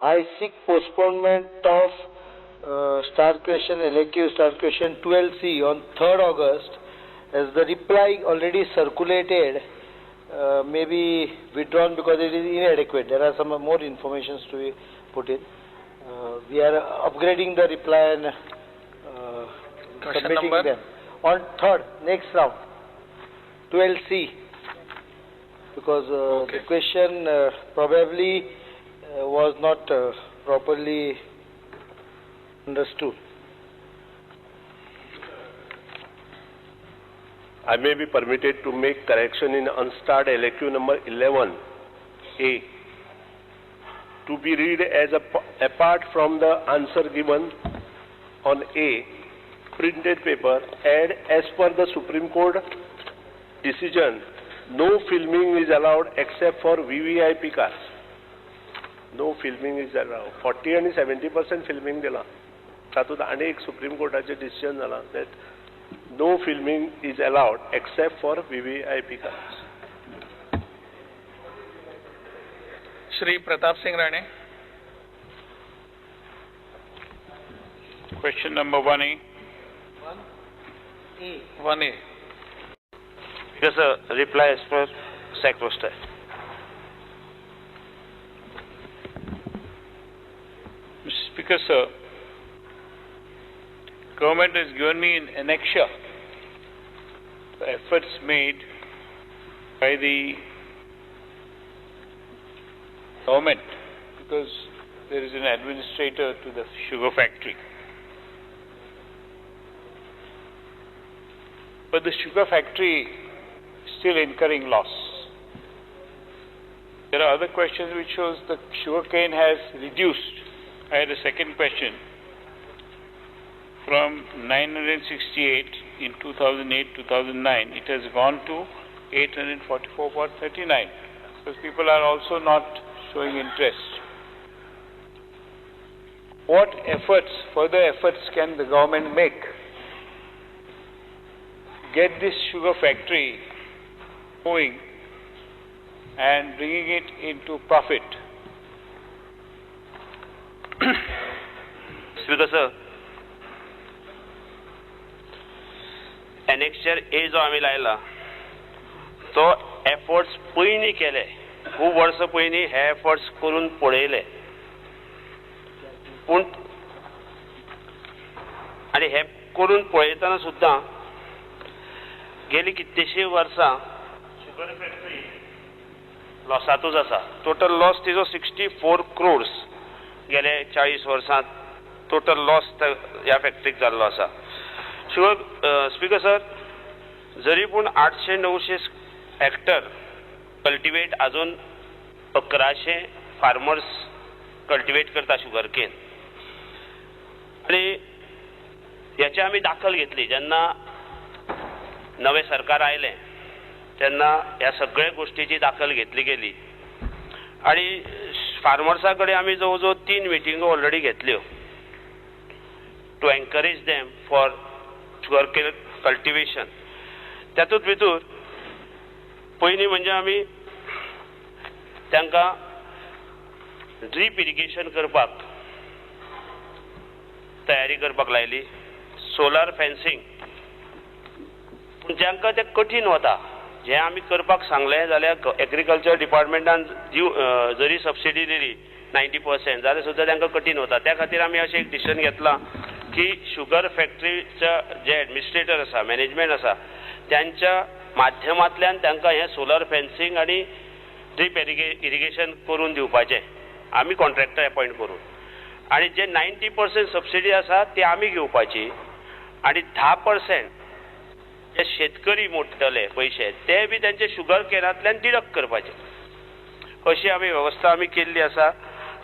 I seek postponement of star question LAQ star question 12C on 3rd August, as the reply already circulated may be withdrawn because it is inadequate. There are some more informations to be put in. We are upgrading the reply and submitting number? Them on 3rd, next round, 12C, because okay. The question probably was not properly understood. I may be permitted to make correction in unstarred LAQ number 11A to be read as apart from the answer given on A printed paper, add as per the Supreme Court decision, no filming is allowed except for VVIP cars. No filming is allowed. 40 and 70% filming dila. तातूंत आनी एक supreme कोर्टाचें decision जाला that no filming is allowed except for VVIP cars. Shri Pratap Singh Rane. Question number 1A. 1A. 1A. Yes, sir. Reply as per sacrosanct. Mr. Speaker, sir, government has given me an annexure the efforts made by the government, because there is an administrator to the sugar factory. But the sugar factory is still incurring loss. There are other questions which shows the sugarcane has reduced. I had a second question. From 968 in 2008-2009, it has gone to 844.39, because people are also not showing interest. What efforts, further efforts can the government make to get this sugar factory going and bringing it into profit? Speaker sir, annexure A जो आमी लायला तो efforts पयलीं केले, खूब वर्सां पयलीं हे एफर्ट्स करून पळयले, पूण आनी हे करून पळयतना सुद्दां गेली कितलींशीं वर्सां शुगर फॅक्टरी लॉसांतूच आसा. टोटल लॉस तिजो 64 crores गेले 40 वर्सांत टोटल लॉस ह्या फॅक्टरीक जाल्लो आसा. शुगर स्पीकर सर, जरी पूण 800-900 हेक्टर कल्टिवेट अजून 1100 फार्मर्स कल्टिवेट करता शुगर केन, आनी हेची आमी दाखल घेतली. जेन्ना नवें सरकार आयलें तेन्ना ह्या सगळ्या गोश्टीची दाखल घेतली गेली आनी फार्मर्सा कडेन आमी जवळ जवळ 3 मिटिंगो ऑलरेडी घेतल्यो to encourage them for sugar cane cultivation. तातूंत भितर पयलीं म्हणजे आमी तांकां ड्रीप इरिगेशन करपाक तयारी करपाक लायली, सोलार फेन्सिंग. पूण जांकां तें कठीण वता, जें आमी करपाक सांगलें जाल्यार एग्रीकल्चर डिपार्टमेंटान जरी सबसिडी दिली 90% जाल्यार सुद्दां तांकां कठीण वता. त्या खातीर आमी अशें एक डिसिजन घेतलां की शुगर फॅक्टरीच्या जे एडमिनिस्ट्रेटर आसा, मॅनेजमेंट आसा, त्यांच्या माध्यमांतल्यान तांकां हें सोलर फेन्सिंग आनी ड्रीप इरिगेशन करून दिवपाचें आमी कॉन्ट्रॅक्टर एपॉयंट करून, आनी जे 90% सबसिडी आसा ती आमी घेवपाची आनी 10% जे शेतकरी मोडटले पयशे ते बी तांचे शुगर केनांतल्यान डिडक्ट करपाचे, अशी आमी वेवस्था आमी केल्ली आसा.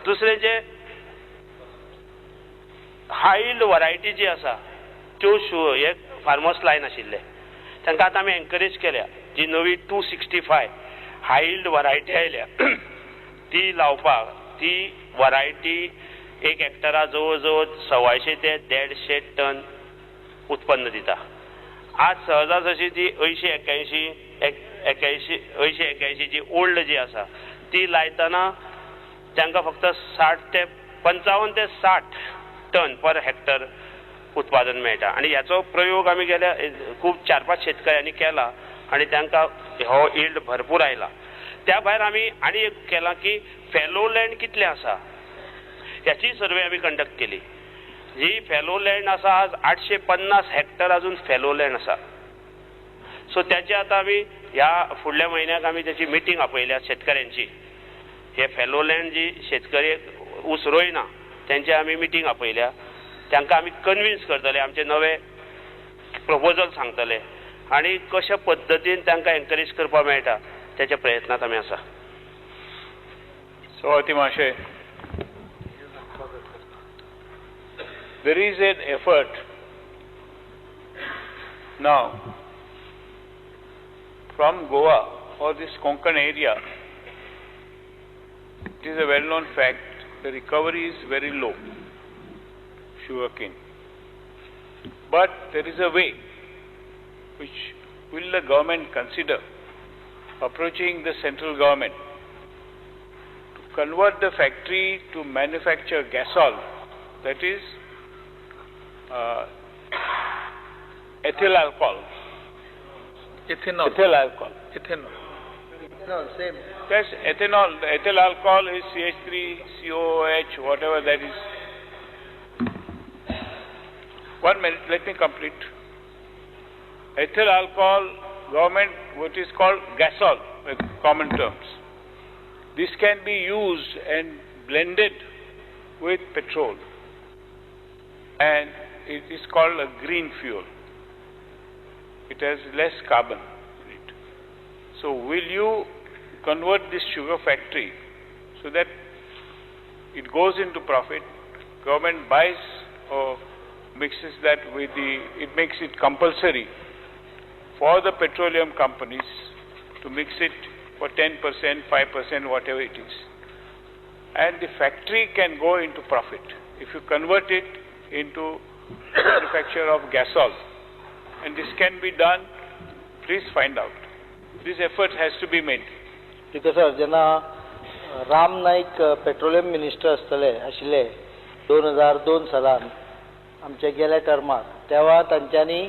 दुसरें जे हाय यील्ड वरायटी जी आसा त्यो हे फार्मर्स लायन आशिल्ले तांकां आतां आमी एनकरेज केल्या. जी नवी 265 हाय यील्ड वरायटी आयल्या ती लावपाक, ती वरायटी एक हेक्टरा जवळ जवळ 125 ते 150 टन उत्पन्न दिता. आज सहजासहजी ती 80-81 जी ओल्ड जी आसा ती लायतना तांकां फक्त 60 ते 55 ते 60 टन पर हेक्टर उत्पादन मेळटा. आनी ह्याचो प्रयोग आमी गेल्या खूब 4-5 शेतकऱ्यांनी केला आनी तांकां हो यील्ड भरपूर आयला. त्या भायर आमी आनी एक केलां की फेलो लँड कितलें आसा ह्याची सर्वे आमी कंडक्ट केली. जी फेलो लँड आसा आज 850 हेक्टर अजून फेलो लँड आसा. सो त्याची आतां आमी ह्या फुडल्या म्हयन्याक आमी त्याची मिटींग आपयल्या शेतकऱ्यांची. हे फेलो लँड जी शेतकरी ऊस रोयना तेंची आमी मिटींग आपयल्या. तांकां आमी कन्विन्स करतले, आमचे नवे प्रपोजल सांगतले आनी कशा पद्दतीन तांकां एनकरेज करपाक मेळटा त्याच्या प्रयत्नांत आमी आसा. सभापती महाशय, there is an effort now from Goa or this Konkan area. It is a well-known fact the recovery is very low, sugarcane. But there is a way which will the government consider approaching the central government to convert the factory to manufacture gasol, that is ethyl alcohol. Ethanol. Ethyl alcohol. Ethanol. Ethanol, same. That's ethanol. The ethyl alcohol is CH3COOH, whatever that is. 1 minute, let me complete. Ethyl alcohol, government, what is called gasol, with common terms. This can be used and blended with petrol, and it is called a green fuel. It has less carbon in it. So will you convert this sugar factory so that it goes into profit, government buys or mixes that with the, it makes it compulsory for the petroleum companies to mix it for 10%, 5%, whatever it is. And the factory can go into profit if you convert it into manufacture of gasol. And this can be done, please find out. This effort has to be made. Because sir, जेन्ना Ram Naik petroleum minister आसतले आशिल्ले 2002 सालान आमच्या गेल्या टर्माक, तेवा तांच्यांनी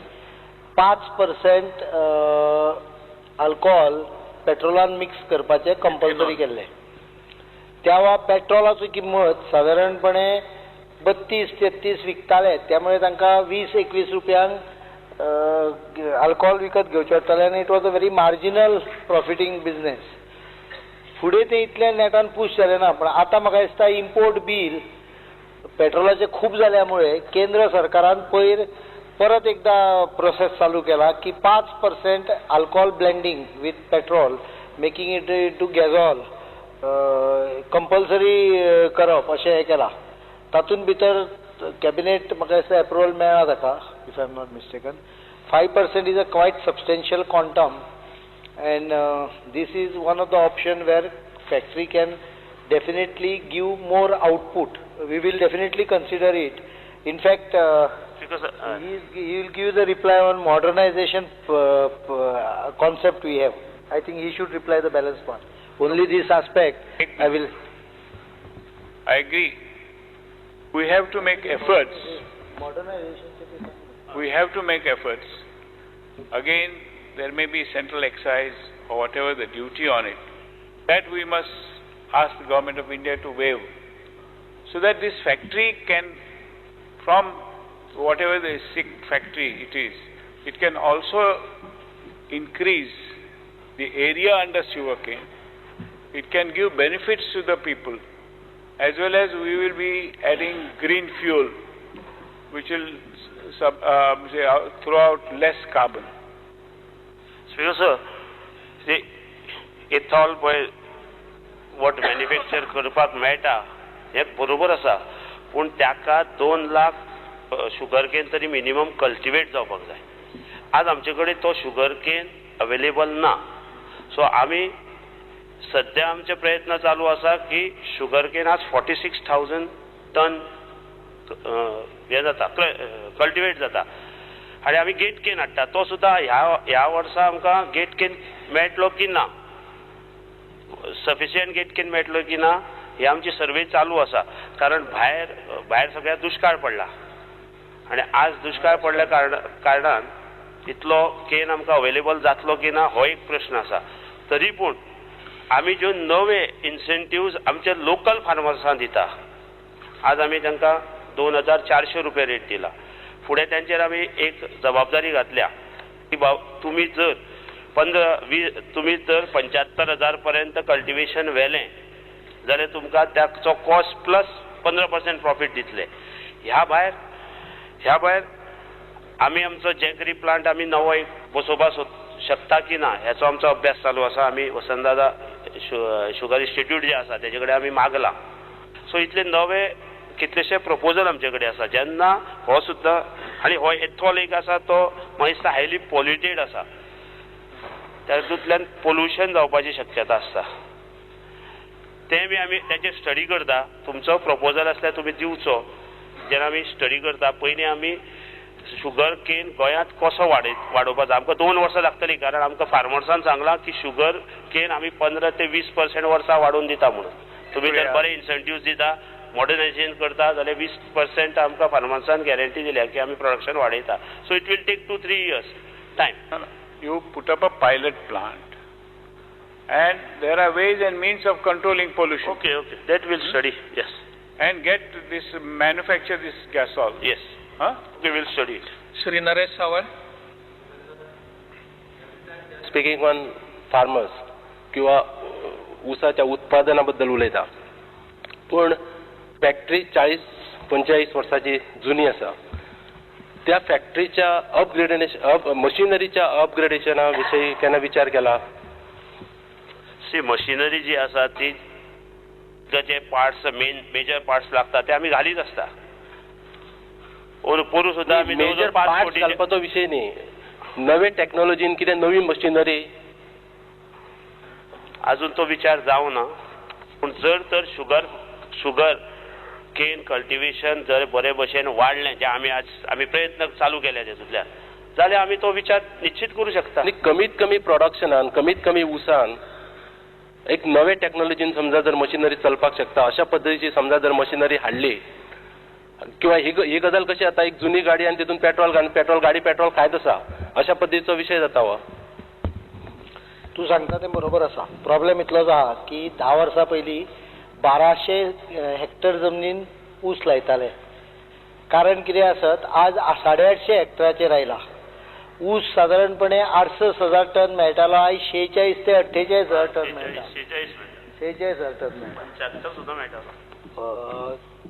5% alcohol पेट्रोलान mix करपाचें compulsory केल्लें. तेवा पेट्रोलाची किंमत सादारणपणे 32-33 विकताले, त्यामुळे तांकां 20-21 रुपयांक अल्कोहोल विकत घेवचें पडटालें आनी it was a very marginal profiting business. फुडें तें इतलें नेटान पूश जालें ना, पण आतां म्हाका दिसता इम्पोर्ट बील पेट्रोलाचें खूब जाल्या मुळे केंद्र सरकारान पयर परत एकदा प्रोसेस चालू केला की 5% alcohol blending with petrol making it to gazole compulsory करप अशें हें केलां. तातूंत भितर कॅबिनेट म्हाका दिसता एप्रुवल मेळ्ळा ताका, if I am not mistaken. 5% is a quite substantial quantum and this is one of the option where factory can definitely give more output. We will definitely consider it. In fact, because he will give the reply on modernization concept we have. I think he should reply the balance part. Only this aspect I will. I agree. We have to make efforts. Modernization. We have to make efforts. Again, there may be central excise or whatever the duty on it. That we must ask the government of India to waive, so that this factory can, from whatever the sick factory it is, it can also increase the area under sugarcane. It can give benefits to the people, as well as we will be adding green fuel, which will throw out less carbon. Speaker sir, see, ethanol पळय what manufacture करपाक मेळटा हें बरोबर आसा, पूण ताका 2 lakh sugar cane तरी minimum cultivate जावपाक जाय. आज आमचे कडेन तो शुगर केन अवेलेबल ना. सो आमी सद्या आमचे प्रयत्न चालू आसा की शुगर केन आज 46,000 टन हें जाता, कल्टिवेट जाता आनी आमी गेट केन हाडटा. तो सुद्दां ह्या वर्सा आमकां गेट केन मेळटलो की ना, सफिशियंट गेट केन मेळटलो की ना ही आमची सर्वे चालू आसा, कारण भायर भायर सगळ्या दुश्काळ पडला आनी आज दुश्काळ पडल्या कारणान इतलो केन आमकां अवेलेबल जातलो की ना हो एक प्रश्न आसा. तरी पूण आमी ज्यो नवे इन्सेंटिव्ज आमच्या लोकल फार्मर्सांक दिता, आज आमी तांकां 2400 रुपया रेट दिला. फुडें तांचेर आमी एक जबाबदारी घातल्या की बाब तुमी जर 15-20 तुमी जर 75,000 पर्यंत कल्टिवेशन व्हेलें जाल्यार तुमकां ताचो कॉस्ट प्लस 15% प्रॉफीट दितले. ह्या भायर आमी आमचो जॅगरी प्लांट आमी नवो एक बसोवपाक शकता की ना हेचो आमचो अभ्यास चालू आसा. आमी वसंतदादा शुगर इन्स्टिट्यूट जे आसा तेजे कडेन आमी मागलां. सो इतले नवे कितलेशे प्रपोजल आमचे कडेन आसा. जेन्ना हो सुद्दां आनी हो एथॉल एक आसा तो म्हाका दिसता हायली पोल्युटेड आसा, तातूंतल्यान पोल्युशन जावपाची शक्यता आसता. तें बी आमी तेचेर स्टडी करता. तुमचो प्रपोजल आसल्यार तुमी दिवचो. जेन्ना आमी स्टडी करता पयलीं आमी शुगर केन गोंयांत कसो वाडोवपाचो, आमकां 2 वर्सां लागतलीं, कारण आमकां फार्मर्सान सांगलां की शुगर केन आमी 15 ते 20% वर्सां वाडोवन दिता म्हणून. तुमी जर बरे इन्सेंटिव्स दिता, मॉडर्नायझेशन करता जाल्यार 20% आमकां फार्मर्सान गॅरंटी दिल्या की आमी प्रोडक्शन वाडयता. So it will take 2-3 years time. You put up a pilot plant and there are ways and means of controlling pollution. Okay, okay, that will study, yes. And get this, manufacture this gasol. Yes. Huh? We will study it. Shri Naresh Sawant. Speaking on farmers किंवा ऊसाच्या उत्पादनाबद्दल उलयता, पूण factory 40-45 वर्साची जुनी आसा. त्या फॅक्टरीच्या upgradation मशिनरीच्या अपग्रेडेशना विशयी केन्ना विचार केला? सी, मशिनरी जी आसा ती जे पार्ट्स मेन मेजर पार्ट्स लागता ते आमी घालीत आसता. पोरूं सुद्दां आमी मेजर पार्ट्स घालपाचो विशय न्ही, नवे टॅक्नोलॉजीन कितें नवी मशिनरी अजून तो विचार जावना. पूण जर तर शुगर केन कल्टिवेशन जर बरे भशेन वाडलें, जे आमी आज आमी प्रयत्न चालू केले तेतूंतल्यान, जाल्यार आमी तो विचार निश्चित करूं शकता. आनी कमीत कमी प्रोडक्शनान, कमीत कमी ऊसान एक नवे टॅक्नोलॉजीन समजा जर मशिनरी चलपाक शकता अशा पद्दतीची समजा जर मशिनरी हाडली, किंवा ही गजाल कशी जाता, एक जुनी गाडी आनी तितून पेट्रोल घालून पेट्रोल गाडी पेट्रोल खायत आसा अशा पद्दतीचो विशय जाता. हो तूं सांगता तें बरोबर आसा. प्रॉब्लेम इतलोच आहा की 10 वर्सां पयलीं 1200 हेक्टर जमनीन ऊस लायताले. कारण कितें आसत, आज 850 हेक्टराचेर आयला. ऊस सादारणपणे 68,000 टन मेळटालो, आयज 46 ते 48,000 टन मेळटा. 46,000 टन मेळटा.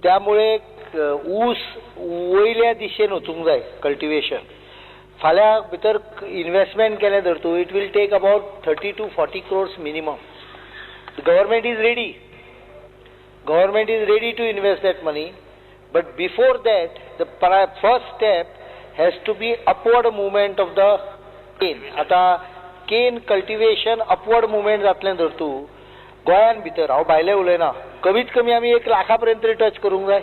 त्यामुळे ऊस वयल्या दिशेन वचूंक जाय कल्टिवेशन. फाल्यां भितर इन्वेस्टमेंट केलें धर तूं, it will take about 30 to 40 crores minimum. Government is ready, government is ready to invest that money, but before that the first step has to be upward movement of the cane. आतां can cultivation upward movement जातलें धर तूं गोंयान भितर, हांव भायलें उलयना, कमीत कमी आमी 1 लाखा पर्यंत तरी टच करूंक जाय.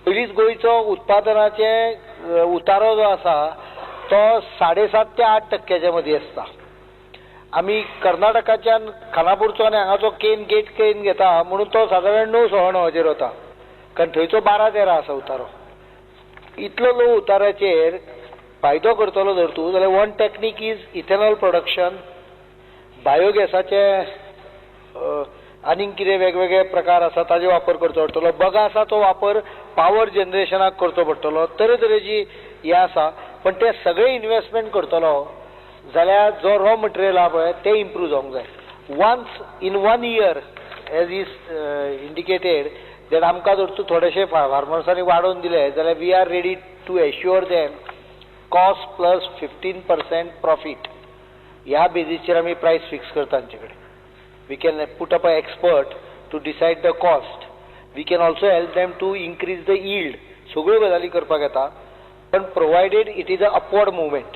पयलींच गोंयचो उत्पादनाचे उतारो जो आसा तो 7.5 ते 8% मदीं आसता. आमी कर्नाटकाच्यान खानापूरचो आनी हांगाचो केन गेट केन घेता म्हणून तो सादारण 9-9.25 वता, कारण थंयचो 12-13 आसा उतारो. इतलो लो उताराचेर फायदो करतलो जर तूं जाल्यार one technique is ethanol production, बायोगॅसाचे आनीक कितें वेगवेगळे प्रकार आसा ताजे वापर करचो पडटलो, बगास आसा तो वापर पावर जनरेशनाक करचो पडटलो, तरेतरेची हें आसा. पण ते सगळे इन्वेस्टमेंट करतलो जाल्यार जो रॉ मटेरियल आहा पळय तें इम्प्रूव जावंक जाय. Once in 1 year as is indicated that आमकां जर तूं थोडेशे फार्मर्सांनी वाडोवन दिले जाल्यार we are ready to assure them cost plus 15% profit. ह्या बेजीसचेर आमी प्रायस फिक्स करता तांचे कडेन. We can put up an expert to decide the cost. We can also help them to increase the yield. सगळ्यो गजाली करपाक येता, पण provided it is a upward movement.